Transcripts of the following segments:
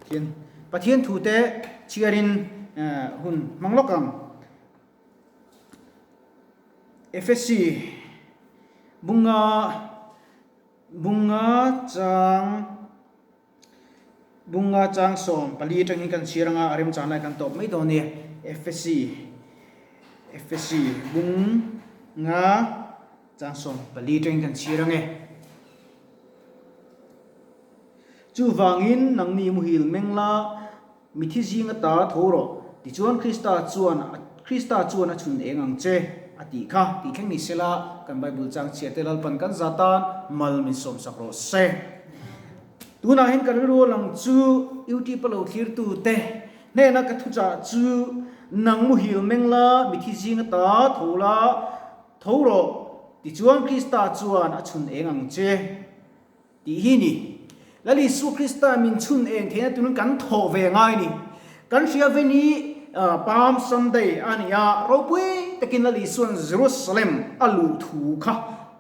Thian Pathian thu te chhiarin hun hmang lawk ang. Efesi bunga bunga chang bunga chang 14 atangin kan chhiar anga a remchang lai kan tawp mai dawn nia. Efesi Efesi bunga chang 14 atangin kan chhiar ange. Chuvangin nangni muhil meng la, mithi zinga ta tho rawh, tichuan Krista chuan Krista chuan a chhun eng ang che, a tih kha tih thleng ni sela, kan Bible chang chhiah te Lalpan kan za tan mal min sawmsak rawh se. Tunah hian ka rilru a lang chu YouTube a lo thlirtu te hnena ka thuchah chu nang muhil meng la, mithi zinga ta tho la, tho rawh, tichuan Krista chuan a chhun eng ang che. Tih hi ni. Lal Isua Krista min chhun eng theihna turin kan thawh ve ngai ni. Kan hria ve ni Palm Sunday a ni a, ropui takin Lal Isua'n Jerusalem a luh thu kha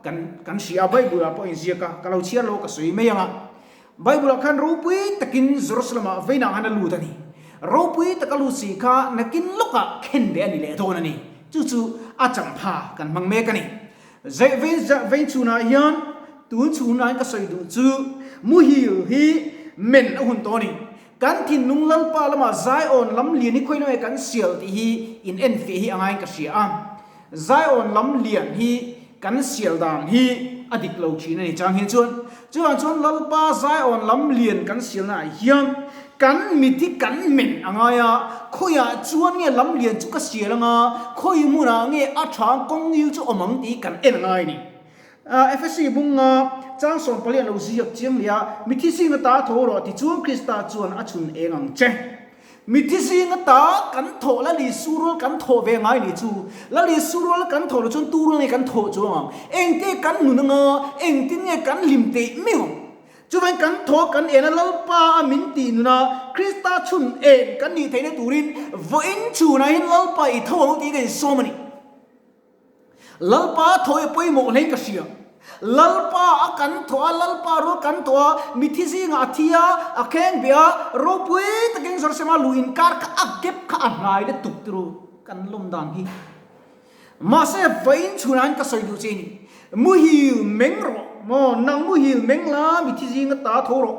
kan kan hria a, Bible ah pawh a inziak a, ka lo chhiar lo ka sawi mai ang a. Bible ah khan ropui takin Jerusalem ah veinah khan a lut a ni. Ropui taka lut si kha nakin lawkah khen leh a ni leh dawn a ni. Chu chu a champha kan hmang mek a ni. Zeih vein vein chhunah hian tun chhunah hian ka sawi duh chu muhil hi men a hun tawh a ni. Kan thinlung Lalpa lamah Zion lam lian hi khawi lamah kan sial tih hi in enfiah hi a ngaiin ka hria a. Zion lam lian hi kan sial dan hi a dik lo thin a ni chang hian chuan. Chuvang chuan Lalpa Zion lam lian kan sialnaah hian kan mit hi kan men a ngai a, khawiah chuan nge lam lian chu ka sial anga, khawi hmunah nge a tha kawng ngil chu awm ang tih kan en a ngai a ni. Efesi bunga chang 14 an lo ziak chiang leh a, Mithi zinga ta tho rawh tichuan Krista chuan a chhun eng ang che. Mithi zinga ta kan thawh Lal Isu rual kan thawh ve ngai ni chu. Lal Isu rual kan thawh loh chuan tu rual nge kan thawh chuang ang? Engte kan nun anga, engtin nge kan hlim teih miau ang? Chuvangin kan thawh kan en a, Lalpa a min tih nun a, Krista chhun en kan nih theihna turin vawiin chhunah hian Lalpa i tho ang tih ka insawm a ni. Lalpa thaw i pawimawh hlein ka hria. Lalpa a kan thaw a, Lalpa rual kan thaw a, mithi zingah a thi a, a kheng beh a, ropui takin Jerusalem-a luh inkar kha a gap kha a hnai le tuk turu kan lawm dan hi. Mahse vawiin chhunah hian ka sawi duh che ni. Muhil meng rawh maw, nang muhil meng la, mithi zinga ta tho rawh.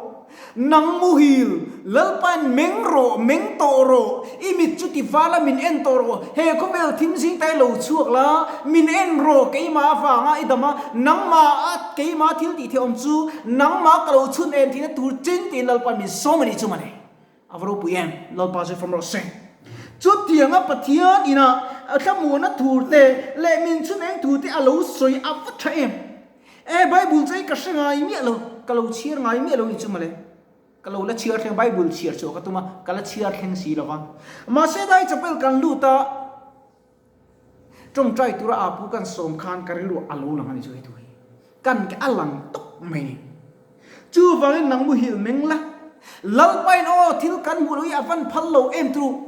Nang muhil, Lalpain meng rawh, meng tawh rawh, i mit chu ti vala min en tawh rawh, he khawvel thim zing tai lo chhuak la, min en rawh keimah avanga i dam a, nangmah a keimah thil tih theih awm chu nangmah ka lo chhun em thihna tur chin tiin Lalpain min sawm a nih chu mawle. A va ropui em, Lalpa chu fam rawh se. Chutianga Pathian ina thlamuahna thur te leh min chhun eng thu te a lo sawi a va tha em. E Bible chu hei ka hre ngai miah lo, ka lo chhiar ngai miah lo ni chu mawle. Ka lo la chhiar thleng, Bible chhiar chhuah ka tum a, ka la chhiar thleng si lo va. Mahse dai chapel kan lut a, tawngtai tura apu kan sawm khan ka rilru a lo lang a ni chu hei thu hi. Kan ke a lang tawp mai ni. Chuvangin nang muhil meng la, Lalpain aw thil kan hmuh loh hi a van phal lo em turu.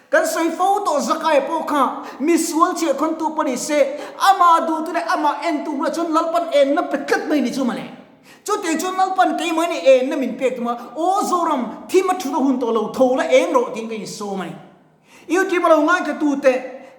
Kan sawi fo tawh Zakai pawh kha misual chhiah khawntu pawh ni se, amah duhtu leh amah entu bulah chuan Lalpan enna pe tlat mai ni chu mawle. Chutiang chuan Lalpan keimah hian enna min pek tum a, Aw Zoram, thim a thut a hun tawh lo, tho la eng rawh tiin ka insawm a ni. YouTube a lo ngaithla tute,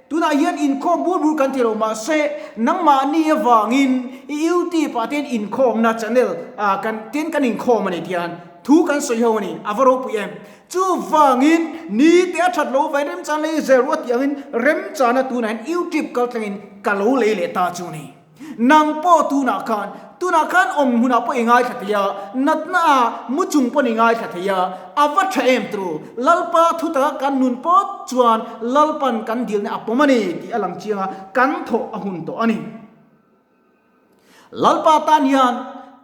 tunah hian inkhawm bur bur kan ti lo mahse nangmahni avangin i YouTube ah te hian inkhawmna channel ah kan tin kan inkhawm a ni tihian thu kan sawi ho a ni, a va ropui em. Chuvangin ni te a that lo vain remchan lei zel ruah tih angin remchana tunah hian YouTube kal tlangin ka lo lei leh ta chu a ni. Nang pawh tunah khan, tunah khan awm hmunah pawh i ngaithla thei a, natna ah mu chung pawn i ngaithla thei a, a va tha em tru, Lalpa thu taka kan nun pawt chuan Lalpan kan dilna a pawm a ni tih a lang chiang a, kan thawh a hun tawh a ni. Lalpa tan hian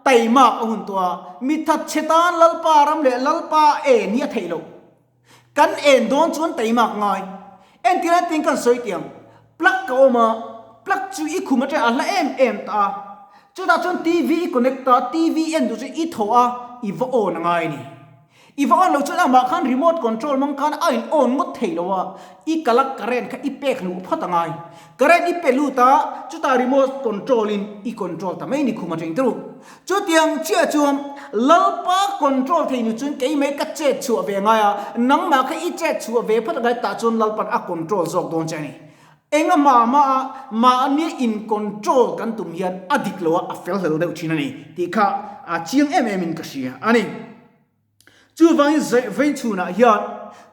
taimak a hun tawh a, mithat chhe tan Lalpa ram leh Lalpa en hi a theih loh. Kan en dawn chuan taimak ngai. Entir a tin kan sawi tiang. Plug ka awm a, plug chu i khum atang a hla em em ta a. Chutah chuan TV i connect a, TV en duh chu i thaw a, i va on a ngai a ni. I va on lo chuan amah khan remote control hmang khan a in on ngawt thei lo a, i kal a current kha i pek luh phawt a ngai. Current i pe lut a, chutah remote control in i control ta mai ni khum atang turu. Chutiang chiah chuan Lalpa control thei nu chuan keimah ka chet chhuah ve ngai a, nangmah kha i chet chhuah ve phawt a ngai tah chuan Lalpan a control zawk dawn che a ni. Enga mah mah a mahni in control kan tum hian a dik lo a, a fel hlel deuh thin a ni tih kha a chiang em em in ka hria a ni. Chuvangin vei chhunah hian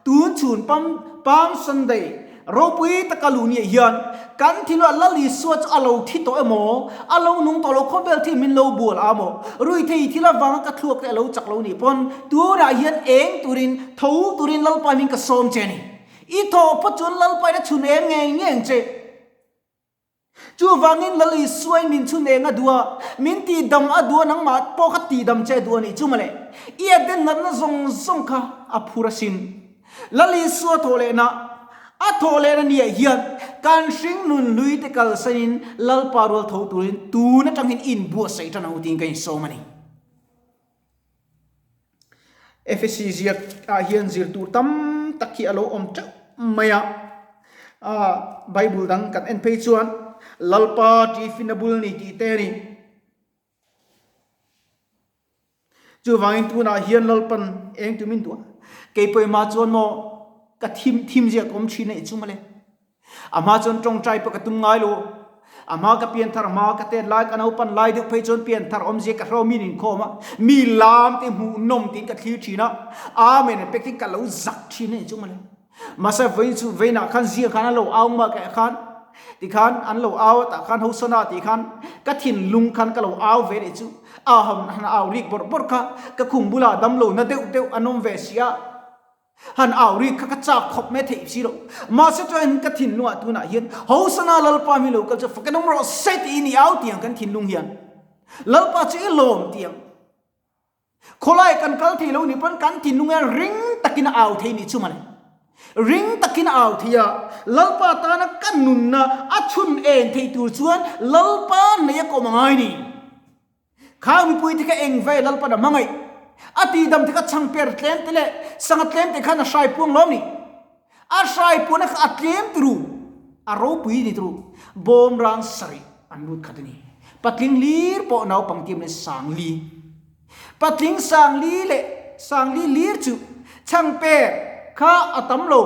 tun chhun pam Palm Sunday ropui taka luh niah hian kan thilua Lal Isua chu a lo thi tawh emaw, a lo nung tawh lo khawvel thil min lo bual a maw, ruithei thil avanga ka thluak te a lo chak lo nih pawn tunah hian eng turin tho turin Lalpa hming ka sawm che a ni. I thawh phawt chuan Lalpa in a chhun eng ngei ngei ang che. Chuvangin Lal Isuain min chhun eng a duh a, min tihdam a duh a, nangmah pawh kha tihdam che a duh a nih chu mawle. I aden natna zawng zawng kha a phur asin. Lal Isua thawh lehna, a thawh lehna niah hian kan hring nun hlui te kalsanin Lalpa rual tho turin tun atangin inbuatsaih tan ang u tiin ka insawm a ni. Efesi ziak ah hian zir tur tam tak hi a lo awm teuh mai a, Bible dang kan en phei chuan Lalpa tifin a bul ni tih te a ni. Chuvangin tunah hian Lalpan eng tumin duah kei pawimah chuan maw ka thim thim ziak awm thin a i chu mawle. A hma chuan tawngtai pawh ka tum ngai lo. A hma ka pianthar hma ka tet lai ka naupan lai deuh phei chuan pianthar awmzia ka hro min inkhawm a, mi lam te hmuh nawm tiin ka thlir thin a, Amen an pek hi ka lo zak thin a ni chu mawle. Mahse vawiin chu vawiinah khan zia khan an lo au mah keh khan tikhan an lo au a tah khan Hosana tih khan ka thinlung khan ka lo au ve leh chu a han au rik bawrh bawrh kha ka khum bulah damlo na deuh deuh an awm ve si a. Han au ri kha ka chak khawp mai theih si lo. Mahse chuan ka thinlungah tunah hian Hosana Lalpa mi lo kal chu fakin awm rawh se tiin i au tiang kan thinlung hian Lalpa chu i lawm tiang. Khawlai kan kal thei lo nih pawn kan thinlung hian ring takin a au thei nih chu mawle. Ring takin a au thei a, Lalpa tana ka nunna a chhun eng thei tur chuan Lalpa nei a kawm a ngai ni. Kha mipuite kha eng ve Lalpan a hmangaih? A tihdam te kha changper tlem te leh sangha tlem te khan a hrai puang lawm ni? A hrai puanna kha a tlem turu, a ropui ni turu, bawm rang sarih an lut khat a ni. Patling lir pawh naupang tiam leh sang li. Patling sang li leh sang li lir chu changper kha a tam lo,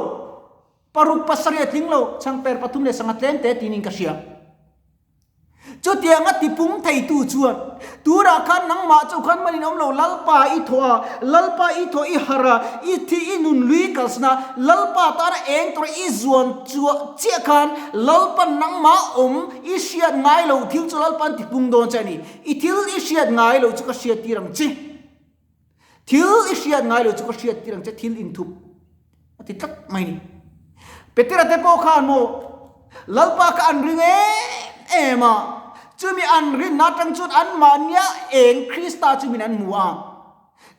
paruk pasarih a tling lo, changper pathum leh sangha tlem te tinin ka hria. Chutianga tipung theitu chuan, Tunah khan nangmah chu khan malin awm lo, Lalpa i thawh a, Lalpa i thawh i harh a, i thi i nun lui kalsan a, Lalpa tana eng tura i zuan chuah chiah khan Lalpan nangmah awm i hriat ngai lo thil chu Lalpan tipung dawn che a ni. I thil i hriat ngai lo chu ka hriattir ang che. Thil i hriat ngai lo chu ka hriat tir ang che thil inthup a ti tlat mai ni. Petera te pawh khan maw Lalpa kha an ring em em a, chumi an rinna atang chuan anmahnia eng Krista chu min an hmu a.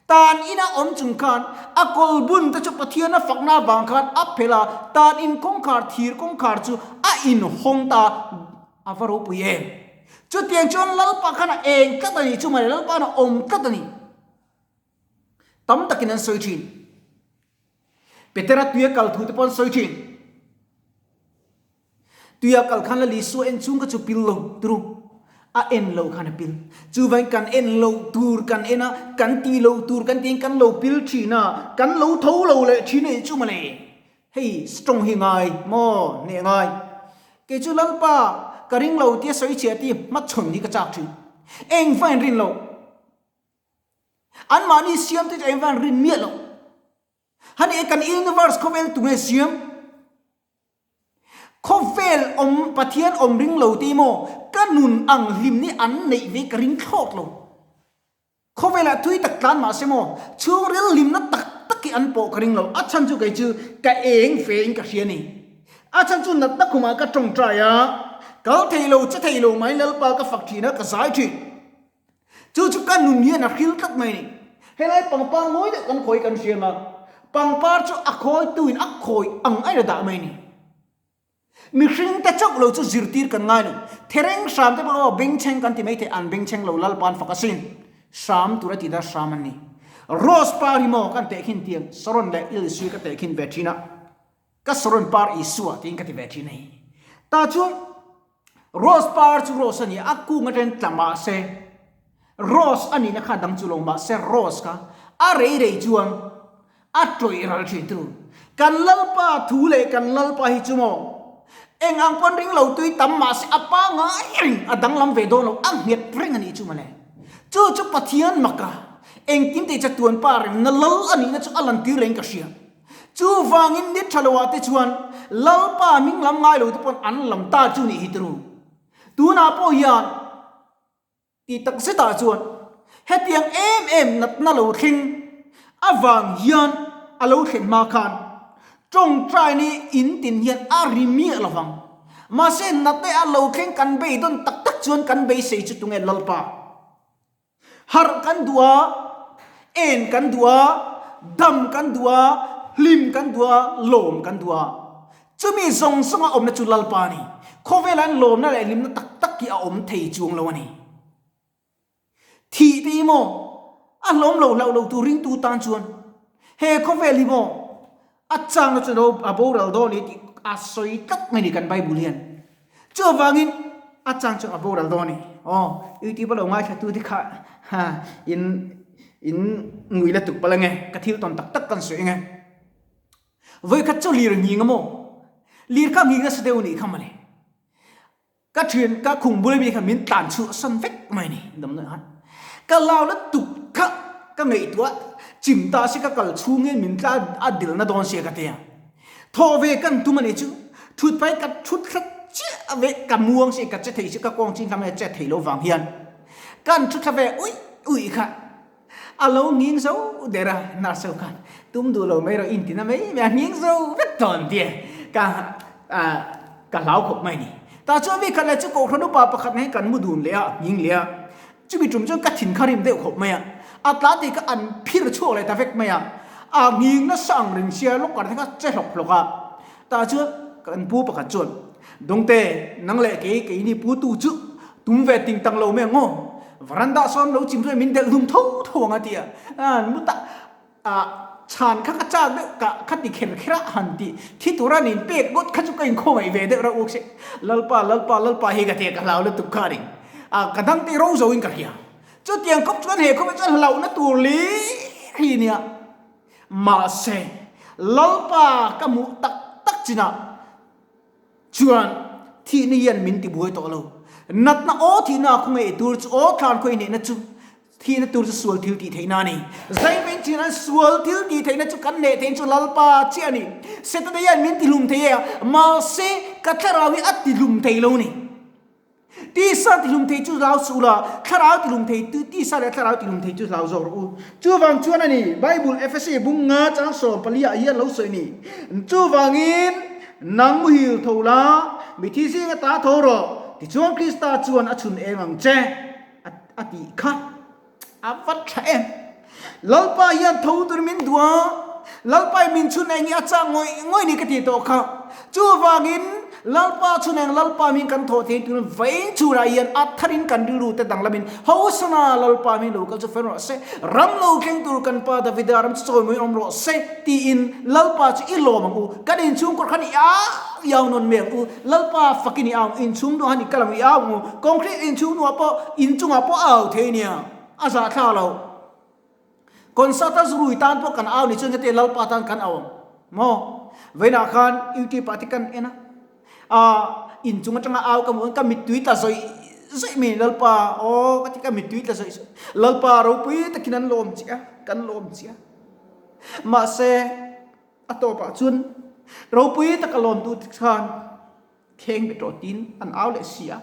Tan ina awm chung khan a kawlbun te chu Pathian a fakna avang khan a phelh a, tan in kawngkhar thir kawngkhar chu a inhawng ta a va ropui em. Chutiang chuan Lalpa khan a eng tlat a ni, chumah Lalpa a awm tlat a ni. Tam takin an sawi thin. Petera tuia kal thu te pawh an sawi thin. Tuia kal khan Lal Isua en chung kha chu pil lo turu. A en lo khan a pil. Chuvangin kan en lo tur kan en a, kan ti lo tur kan tiin kan lo pil thin a, kan lo tho lo leh thin a nih chu mawle. Hei strong hi ngai maw hneh ngai. Kei chu Lalpa ka ring lo tia sawi chhiah ti hmachhawn hi ka chak thin. Eng va in rin lo. Anmahni siam te chu eng va in rin miah lo. Hani e kan universe khawvel tunge siam? Khawvel awm Pathian awm ring lo te maw ka nun ang hlim ni an neih ve ka ring thlawt lo. Khawvelah thui tak tlan mah se maw, chhungril hlimna tak tak hi an pawh ka ring lo. A chhan chu kei chu ka eng fe in ka hria a ni. A chhan chu natna khumah ka tawngtai a, kal thei lo, che thei lo mai Lalpa ka fak thin a, ka zai thin. Chu chu ka nun hian a hril tlat mai a ni. Helai pangpar ngawi deuh kan khawi kan hria nga, pangpar chu a khawituin a khawi ang a ina dah mai a ni. Mihring te chauh lo chu zirtir kan ngai lo. Thereng hram te pawh aw bengchheng kan ti mai thei, an bengchheng lo Lalpa'n fak asin. Hram tur a ti da hram an ni. Rose par hi maw kan tehkhin tiang Saron leh Ilisui ka tehkhin ve thin a, ka Saron par Isua tiin ka ti ve thin a hei. Tah chuan Rose par chu rose a ni a, a kung atangin tla mah se rose a nihna kha dang chu lo mah se rose kha a rei rei chuan A tawih ral thin tu. Kan Lalpa thu leh kan Lalpa hi chu maw eng ang pawn ring lo tui tam mah se a pangai reng a danglam ve dawn lo a nghet reng a nih chu mawle. Chu chu Pathian maka engkim tih chatuan pa remna lal a nihna chu a lantir reng ka hria. Chuvangin ni tha loah te chuan Lalpa hming lam ngai lo te pawn an lam ta chu nih hi turu. Tunah pawh hian. Tih tak zetah chuan hetiang em em natna lo thleng avang hian a lo thlen hma khan tawngtaina in tin hian a ri miah lo vang. Mahse natna a lo thleng kan beidawn tak tak chuan kan beisei chu tunge Lalpa? Harh kan duh a, en kan duh a, dam kan duh a, hlim kan duh a, lawm kan duh a. Chumi zawng zawnga awmna chu Lalpa a ni. Khawvela an lawmna leh hlimna tak tak hi a awm thei chuang lo a ni. Thih te hi maw a hlawm lo hlauh lo tur ringtu tan chuan he khawvel hi maw a changna chu a boral dawn a ni tih a sawi tlat mai a ni kan Bible hian. Chuvangin a chang chu a boral dawn a ni. Aw YouTube a lo ngaithla tu te kha in in ngui la tuk palh ange ka thil tawn tak tak kan sawi ange. Vawikhat chu lir nghing a maw? Lir kha nghing nasa deuh nih kha mawle. Ka thian ka khung bul ami kha min tlan chhuah san vek mai ni dam daih khan. Ka lau na tuk kha ka ngaihtuah chim ta si ka kal chhung hian min tla a dilna dawn sia ka tia. Thaw ve kan tum a nih chu thut phai ka thut thla chiah ve ka muang si ka che thei si ka kawng chin hlam che thei lo vang hian kan thu thla ve uih uih kha. A lo nghing zo der a, nurse ho khan tum duh lo mai rawh in ti na mai mai a, nghing zo vek tawn tia ka ka hlau khawp mai ni. Tah chuan mi khat leh chu Kohhran upa pakhat nen kan mu dun leh a, nghing leh a, chumi tum chuan ka thin kha rim deuh khawp mai a, a tlan tih kha an phir chhuak leh ta vek mai a, a nghing nasa ang reng sia locker te kha che hlawk hlawk a, tah chuan kan pu pakhat chuan Dawngte, nang leh kei keini pu tu chu tum ve ting tang lo mai ang aw. Varanda sawn lo chim chuan min delh hlum tho tho ang a ti a. An mu ta a chhan kha ka chak deuh ka kha ti kher kher a han ti. Thi tura an in pek ngawt kha chu ka inkhawngaih ve deuh reuh se. Lalpa, Lalpa, Lalpa hi ka ti a ka hlau lutuk kha a ni. A ka dang te ro zo in ka hria. Chutiang khawp chuan he khawpah chuan hlauhna tur lir hi nia. Mahse, Lalpa ka hmuh tak tak chinah Chuan thihna hian min ti buai tawh lo. Natna aw thihna a khawngaih tur chu aw thlan khawi hnehna chu thihna tur chu sual thil tih theihna a ni. Zaivein chin an sual thil tih theihna chu kan hneh theihna chu Lalpa chiah a ni. Setana hian min ti hlum thei e a, mahse ka thlarau hi a ti hlum thei lo a ni. Tisa tihlum thei chu hlau suh la, thlarau tihlum thei tu, tisa leh thlarau tihlum thei chu hlau zawk rawh u. Chuvang chuan a ni, Bible Efesi bung nga chang 14 ah hian lo sawi ni. Chuvangin, nang muhil tho la, mithi zinga ta tho rawh, tichuan Krista chuan a chhun eng ang che, a tih kha. A va tha em! Lalpa hian tho tur min duh a, Lalpa in min chhun eng hi a chak ngawih ngawih ni ka ti tawh kha. Chuvangin Lalpa chhun eng Lalpa min kan thawh thei turin vawiin chhunah hian a tharin kan rilru te danglamin Hosana Lalpa min lo kal chu fel rawh se, ram lo thleng tur kan pa Davida ram chu chawimawi awm rawh se tiin Lalpa chu i lawm ang u, kan inchhungkawr khan i au i au nawn mai ang u, Lalpa fakin i au ang u, inchhung hnuah han i kal ang u i au ang u, concrete inchhung hnuah pawh inchungah pawh a au thei nia, a zahthlak lo. Concert a zurui tan pawh kan au ni chuan heti Lalpa tan kan au ang maw? Vawiinah khan YouTube ah te kan en a, ah inchung atanga au ka hmuh ka mittui tla zawih zawih mai Lalpa aw ka ti ka mittui tla zawih zawih Lalpa ropui takin an lawm che a, kan lawm che a. Mahse a tawpah chuan ropui taka lawmtu te khan Kheng be tawh tiin an au leh si a.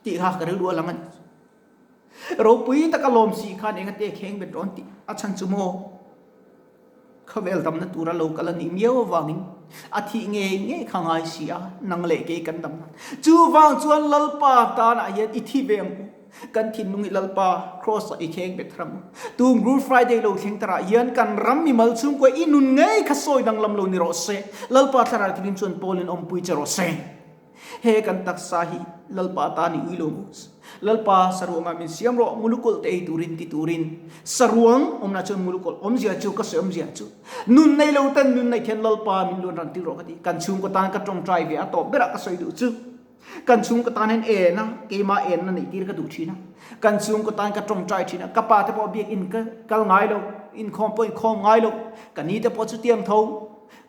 Tih kha ka rilru a lang a ni. Ropui taka lawm si khan eng ate kheng bet rawn tih a chhan chu maw? Khawvel damna tura lo kal a nih miau avangin a thih ngei ngei kha ngai si a, nang leh kei kan dam nan. Chuvang chuan Lalpa tanah hian i thi ve ang u. Kan thinlung i Lalpa Kraws ah i kheng bet ram u. Tum Good Friday lo thleng tarah hian kan ram mimal chhungkua i nun ngei kha sawi danglam lo ni rawh se. Lalpa thlarau thilim chuan Paul in awmpui che rawh se. He kan taksa hi Lalpa tan i ui lo maw? Lalpa, saruangah min siam rawh, mulukawlh te ei turin ti turin. Saruang awmna chuan mulukawlh awmzia chu ka sawi awmzia chu nun nei lo ten nun neih thian Lalpa min luan ran tir rawh ka ti. Kan chhungkaw tan ka tawngtai ve a tawp berah ka sawi duh chu kan chhungkaw tan hian en a, keimah enna neih tir ka duh thin a. Kan chhungkaw tan ka tawngtai thin a, ka pa te pawh biakin ka kal ngai lo, inkhawm pawh inkhawm ngai lo, ka ni te pawh chutiang tho.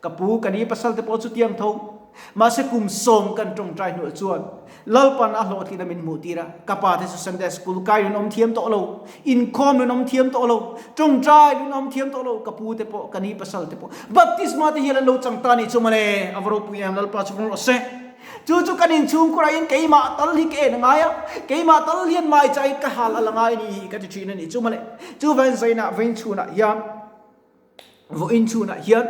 Ka pu, ka ni pasal te pawh chutiang tho. Mahse kum sawm kan tawngtai hnuah chuan Lalpan a hlawhtlin a min hmuh tir a, ka pa te chu Sunday school kai nun awm thiam tawh lo, inkhawm nun awm thiam tawh lo, tawngtai nun awm thiam tawh lo, ka pu te pawh, ka ni pasal te pawh baptisma te hian an lo chang ta nih chu mawle, a va ropui em, Lalpa chu vawng rawh se. Chu chu kan inchhungkhurah in keimah tal hi ka en a ngai a, keimah tal hian maichai ka hal a la ngai ni ka ti thin a nih chu mawle. Chuvain zainah vainchhunah hian. Vawiin chhunah hian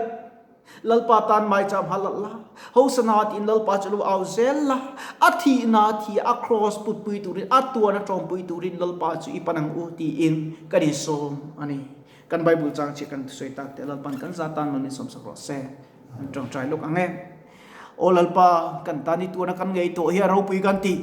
Lalpa tan maicham hal lalh la, Hosana tiin Lalpa chu lo au zel la, a thihna thi a kraws putpui turin, a tuan a tawmpui turin Lalpa chu i pan ang u tiin kan insawm a ni. Kan Bible chang chiah kan thusawi tak te Lalpan kan za tan mal min sawmsak rawh se. An tawngtai lawk ang e. Aw Lalpa, kan tan i tuana kan ngei tawh hi a ropui kan ti.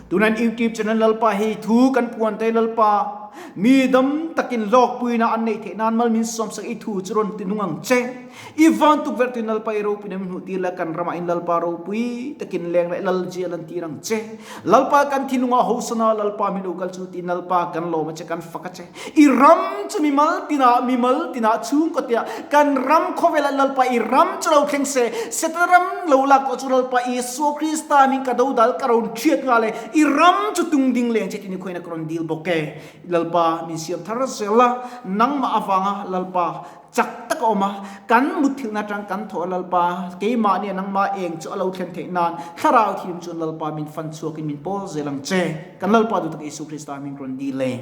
Tunan YouTube channel Lalpa hei thu kan puan te Lalpa, mi dam takin hlawkpuina an neih theih nan mal min sawmsak i thu chu rawn ti nung ang che. I van tukverh tuin Lalpa i ropui na min hmuh tir la, kan ramah in Lalpa ropui takin leng leh Lal zial an tir ang che. Lalpa kan thinlungah hosana Lalpa min lo kal chu tiin Lalpa kan lawm a che, kan fak a che. I ram chu mimal tinah, mimal tinah chhungkaw tia kan ram khawvelah Lalpa i ram chu lo thleng se, Setana ram lo lak tawh chu Lalpa Isua Krista min ka dodal ka rawn thiat nghal e, i ram chu tung ding leng che tih ni khuaina ka rawn dil bawk e. Lalpa min siam thar zel a, nangmah avanga Lalpa Chak tak a awm a, kan mutthilhna atang kan thawh a Lalpa, keimahni a nangmah eng chu a lo thlen theih nan Thlarau Thiam chuan Lalpa min fan chhuakin min pawl zel ang che. Kan Lalpa duh tak Isua Krista min rawn dil e.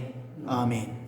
Amen.